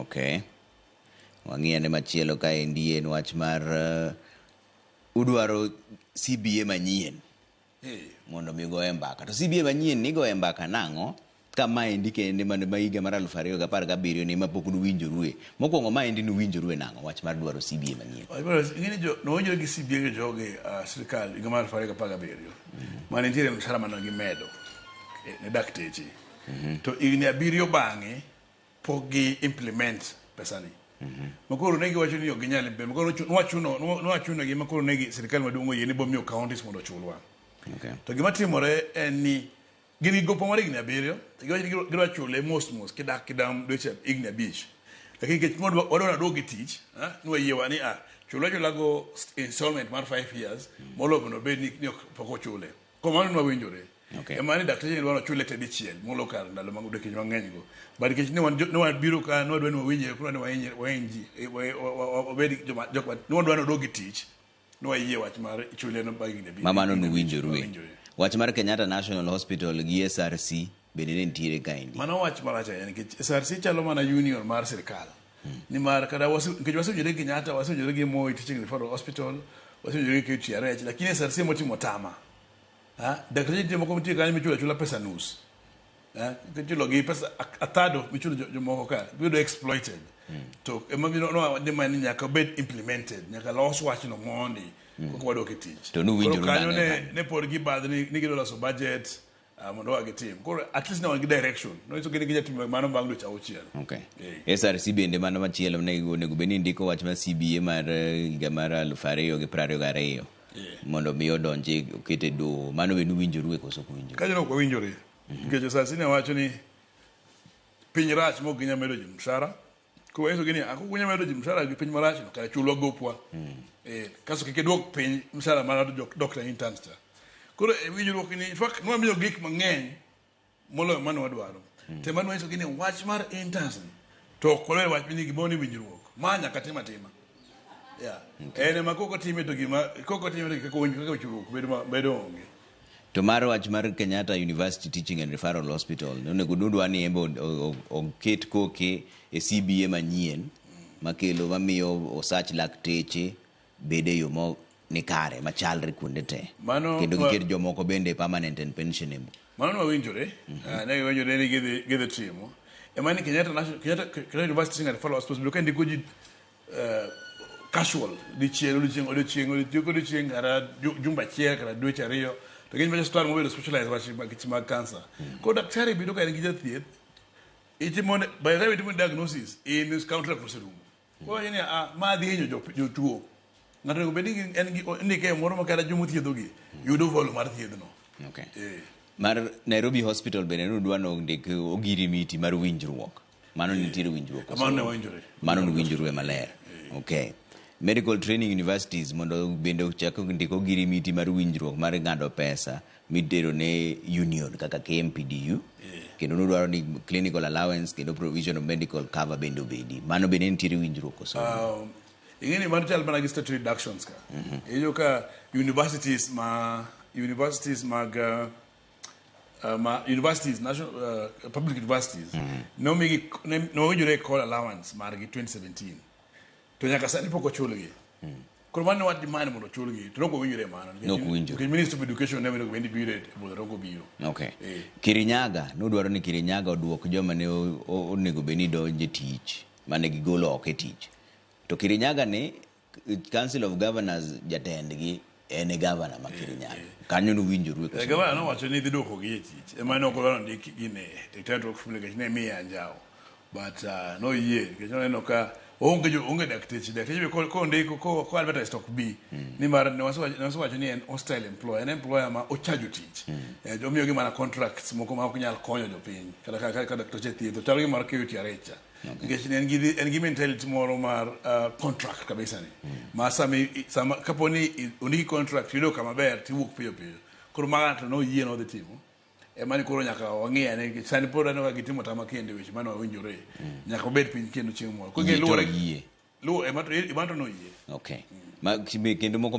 Okay. Wang'i ane machielo kaendi en wach mar udwaro CBA manyien mondo mi goye mbaka. To CBA manyien ni goye mbaka nang'o? Ka maendi kende man ma higa mar 2017 ni ma pok nuwinjorue. Mokwongo maendi nuwinjorue nang'o wach mar dwaro CBA manyien? Ing'e ni jo nowinjore gi CBA gi jogi sirkal higa mar 2017 mane nitiere mshahara mane gimedo ne dakteche. To higni 7 bang'e pok gi implement pesani. Makoro ne giwacho ni ok ginyal implement. Makoro nwachuno gi makoro ne gi sirkal maduong' oyie ni bomiyo counties mondo ochulwa. To gima timore en ni gin gi gopo mar higni 7 to giwacho ni gidwa chule mos mos kidak kidam dweche higni 5. Lakini nikech wadwa naduog gi tich, nwayiewa ni chulwa chula go installment mar 5 years moloyo mondo obed ni ok pok ochule. Kuom mano nwawinjore. Ema ni dakteche ne dwaro chule te dichiel molo kar ndalo mag odiechienge mang'eny go. But nikech ne wan ne wabiro ka ne wadwa ni wawinjre koro ne wahinyre wahiny ji wabed joma jok ma ne wadwa ni odog e tich ne wayie wach mar chule no bang' higni 7. Ma mano nuwinjorue. Wach mar Kenyatta National Hospital gi SRC bende ne nitiere kaendi. Mano wach marach ahinya nikech SRC chalo mana union mar sirkal. Nimar kata nikech wasewinjore gi Kenyatta, wasewinjore gi Moi Teaching Referral Hospital, wasewinjore gi KTRH, lakini SRC motimo tama. Dakteche nitie moko nitie kanyo michulo achula pesa nus. Ichulo gi pesa a third of michulo jomoko ka, gibedo exploited. To ema biro no demand ni nyaka obed implemented, nyaka los wachno mondi koka wadok e tich. To nuwinjoru Koro kanyo nang'e kanyo? Ne pod gibadhni ni gidwa loso budget mondo wa gitim. Koro at least ne wan gi direction. Nonyiso ni ginya timo mano bang' dweche 6. SRC bende mano machielo ne onego bed ni ndiko wach mar CBA mar higa mar 2022 mondo mi odonji oket e doho. Mano be nuwinjoru koso ok uwinjoru? Kanyo ne ok wawinjore. Nikech SRC ne wacho ni piny rach mok ginyal medo ji mshahara. Koro wanyisogi ni kok unyal medo ji mshahara gi piny marach no kare chulwa gopwa. Kasto kik iduok piny mshahara mar doctor interns cha. Koro e winjruok ni in fact nwamiyo gik mang'eny moloyo mane wadwaro. To ema nwanyisogi ni wach mar interns ni to ok wawe wach ni gimoro ni winjruok. Ma nyaka tim atima. Yeah. En ema kok otime to gima kok otime to kaka winjruok kaka winjruok bedo onge. To mar wach mar Kenyatta University Teaching and Referral Hospital, onego nudwa ni embe oket koke e CBA manyien makelo mamiyo osach lakteche bedo e yo mo ni kare machalre kuonde te. Kendo giket jomoko bende permanent and pensionable. Mano nwawinjore, ne giwinjore ni gidhi timo. Ema ni Kenyatta National, Kenyatta University Teaching and Referral Hospital bedo ka ndiko ji casual dichiel odiochieng' odiochieng' odiochieng' odiochieng' kata jumba achiel kata dweche 2 to gin osiptal mobedo specialized wach mag cancer. Koro daktari bedo ka en gi jathieth itimo ne by the time itimo diagnosis in contract oserumo. Koro wacho ni ma dhi hinyo jotuo. Ng'ato onego bed ni en gi indike moro ma kata joma othiedhogi yudo volume mar thiedhno. Mar Nairobi Hospital bende nudwa ni ondik ogirimiti mar winjruok. Mano nitiere winjruok koso? Mano ne winjore. Mano ne winjore maler. Medical training universities mondo bende ochak ondik ogirimiti mar winjruok mar ng'ado pesa mitero ne union kaka KMPDU. Kendo nudwaro ni clinical allowance kendo provision of medical cover bende obedi. Mano bende nitiere winjruok koso? Ing'e ni mano chal mana gi statutory deductions ka. Iyudo ka universities ma universities mag ma universities national public universities nomigi nowinjore call allowance margi 2017 to nyaka sani pok ochulgi. Koro mano ne wa demand mondo ochulgi to nok owinjore mano. Nok owinjore. Nikech Ministry of Education ne onego bed ni biro e budho to ok obiro. Kirinyaga nudwaro ni Kirinyaga oduok joma ne onego bed ni donjo e tich mane gigolo oko e tich. To Kirinyaga ni Council of Governors jatendgi en e governor ma Kirinyaga. Kanyo nuwinjoru e Governor nowacho ni dhi duokogi e tich. Ema ne ok odwaro ndik gine e title of nikech ne miye anjawo. But noyie nikech noneno ka onge dakteche. Dakteche be kondiko ko advertise to ok bi. Nimar ne wasewacho ni en hostile employer. En employer ma ochajo tich. Omiyogi mana contracts moko ma ok nyal konyo jopiny. Kata ka dakteche thieth. Chal gi mar KUTRH cha. Nikech ne en gi mentality moro mar contract kabisa ni. Ma sama kapo ni ondiki contract yudo kama ber tiwuok piyo piyo. Koro maga to noyie nodhi timo. Ema ni koro nyaka wang'i ane nikech sani pod aneno ka gitimo tama kendo weche mane wawinjore. Nyaka wabed piny kendo chieng' moro. Koro Yie to luwore yie. Luwo ema to noyie. Ma kendo moko